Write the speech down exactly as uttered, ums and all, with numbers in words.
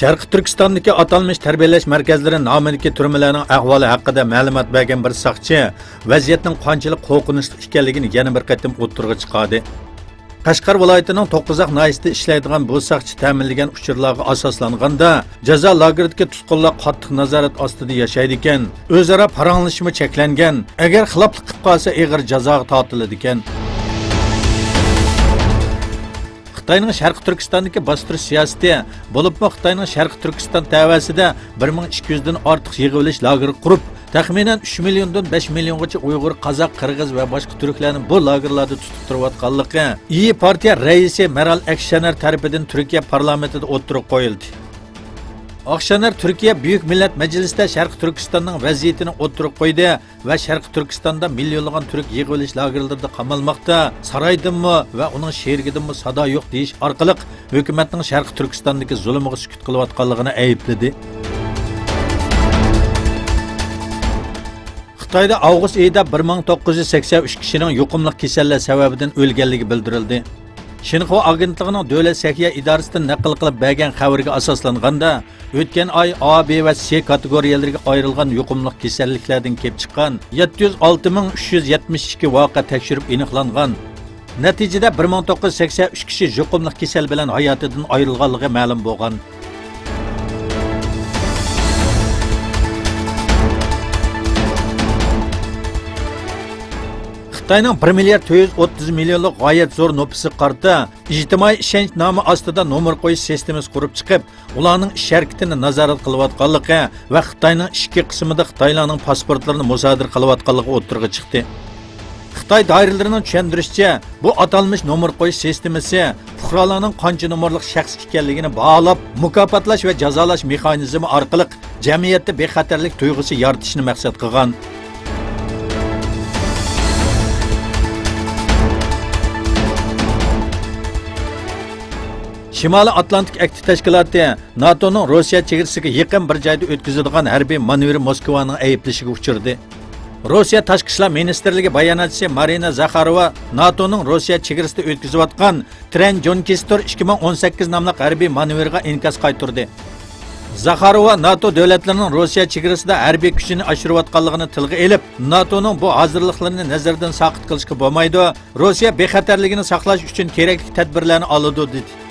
شەرقىي تۈركىستاندىكى ئاتالمىش تەربىيەلەش مەركەزلىرى نامىدىكى تۈرمىلەرنىڭ ئەھۋالى ھەققىدە مەلۇمات بەرگەن بىر ساقچى ۋەزىيەتنىڭ قانچىلىك قورقۇنچلۇق ئىكەنلىكىنى يەنە بىر قېتىم ئوتتۇرىغا چىقاردى. قەشقەر ۋىلايىتىنىڭ توققۇزاق ناھىيەسىدە ئىشلەيدىغان بۇ ساقچى تەمىنلىگەن ئۇچۇرلارغا ئاساسلانغاندا، جازا لاگېرىدىكى تۇتقۇنلار قاتتىق نازارەت ئاستىدا ياشايدىكەن، ئۆزئارا پاراڭلىشىشمۇ چەكلەنگەن، ئەگەر خىلاپلىق قىلىپ قالسا ئېغىر جازاغا تارتىلىدىكەن. خىتاينىڭ شەرقىي تۈركىستاندىكى باستۇرۇش سىياسىتى، بولۇپمۇ خىتاينىڭ شەرقىي تۈركىستان تەۋەسىدە بىر مىڭ ئىككى يۈزدىن ئارتۇق يىغىۋېلىش لاگېرى قۇرۇپ، تەخمىنەن ئۈچ مىليوندىن بەش مىليونغىچە ئۇيغۇر، قازاق، قىرغىز ۋە باشقا تۈركلەرنى بۇ لاگېرلاردا تۇتۇپ تۇرۇۋاتقانلىقى ئىيى پارتىيە رەئىسى مېرال ئاكشېنەر تەرىپىدىن تۈركىيە پارلامېنتىدا ئوتتۇرىغا قويۇلدى. ئاكشېنەر تۈركىيە بۈيۈك مىللەت مەجلىسىدە شەرقىي تۈركىستاننىڭ ۋەزىيىتىنى ئوتتۇرىغا قويدى ۋە شەرقىي تۈركىستاندا مىليونلىغان تۈرك يىغىۋېلىش لاگېرلىرىدا قامالماقتا، سارايدىنمۇ ۋە ئۇنىڭ شېرىكىدىنمۇ سادا يوق دېيىش ئارقىلىق ھۆكۈمەتنىڭ شەرقىي تۈركىستاندىكى زۇلۇمىغا سۈكۈت قىلىۋاتقانلىقىنى ئەيىبلىدى. خىتايدا ئاۋغۇست ئېيىدا بىر مىڭ توققۇز يۈز سەكسەن ئۈچ كىشىنىڭ يۇقۇملۇق كېسەللەر سەۋەبىدىن ئۆلگەنلىكى بىلدۈرۈلدى. شىنخۇا ئاگېنتلىقىنىڭ دۆلەت سەھىيە ئىدارىسىدىن نەقىل قىلىپ بەرگەن خەۋىرىگە ئاساسلانغاندا، ئۆتكەن ئاي ئا، بى ۋە سې كاتېگورىيەلىرىگە ئايرىلغان يۇقۇملۇق كېسەللىكلەردىن كېلىپ چىققان يەتتە يۈز ئالتە مىڭ ئۈچ يۈز يەتمىش ئىككى ۋەقە تەكشۈرۈپ ئېنىقلانغان. نەتىجىدە، بىر مىڭ توققۇز يۈز سەكسەن ئۈچ كىشى يۇقۇملۇق كېسەل بىلەن ھاياتىدىن ئايرىلغانلىقى مەلۇم بولغان. خىتاينىڭ بىر مىليارد تۆت يۈز ئوتتۇز مىليونلۇق غايەت زور نوپۇسىغا قارىتا ئىجتىمائىي ئىشەنچ نامى ئاستىدا نومۇر قويۇش سىستېمىسى قۇرۇپ چىقىپ، ئۇلارنىڭ ئىش ھەرىكىتىنى نازارەت قىلىۋاتقانلىقى ۋە خىتاينىڭ ئىچكى قىسمىدا خىتايلارنىڭ پاسپورتلىرىنى مۇسادىرە قىلىۋاتقانلىقى ئوتتۇرىغا چىقتى. خىتاي دائىرىلىرىنىڭ چۈشەندۈرۈشىچە، بۇ ئاتالمىش نومۇر قويۇش سىستېمىسى پۇقرالارنىڭ قانچە نومۇرلۇق شەخس ئىكەنلىكىنى باھالاپ، مۇكاپاتلاش ۋە جازالاش مېخانىزمى ئارقىلىق جەمئىيەتتە بىخەتەرلىك تۇيغۇسى يارىتىشنى مەقسەت قىلغان. شىمالىي ئاتلانتىك ئەھدى تەشكىلاتى ناتونىڭ روسىيە چېگرىسىگە يېقىن بىر جايدا ئۆتكۈزىدىغان ھەربىي مانېۋىرى موسكۋانىڭ ئەيىبلىشىگە ئۇچرىدى. روسىيە تاشقى ئىشلار مىنىستىرلىكى باياناتچىسى مارىنا زاخاروۋا ناتونىڭ روسىيە چېگرىسىدا ئۆتكۈزۈۋاتقان ترەن جونكىستور ئىككى مىڭ ئون سەككىز ناملىق ھەربىي مانېۋىرىغا ئىنكاس قايتۇردى. زاخاروۋا ناتو دۆلەتلىرىنىڭ روسىيە چېگرىسىدا ھەربىي كۈچىنى ئاشۇرۇۋاتقانلىقىنى تىلغا ئېلىپ، ناتونىڭ بۇ ھازىرلىقلىرىنى نەزەردىن ساقىت قىلىشقا بولمايدۇ، روسىيە بىخەتەرلىكىنى ساقلاش ئۈچۈن كېرەكلىك تەدبىرلەرنى ئالىدۇ، دېدى.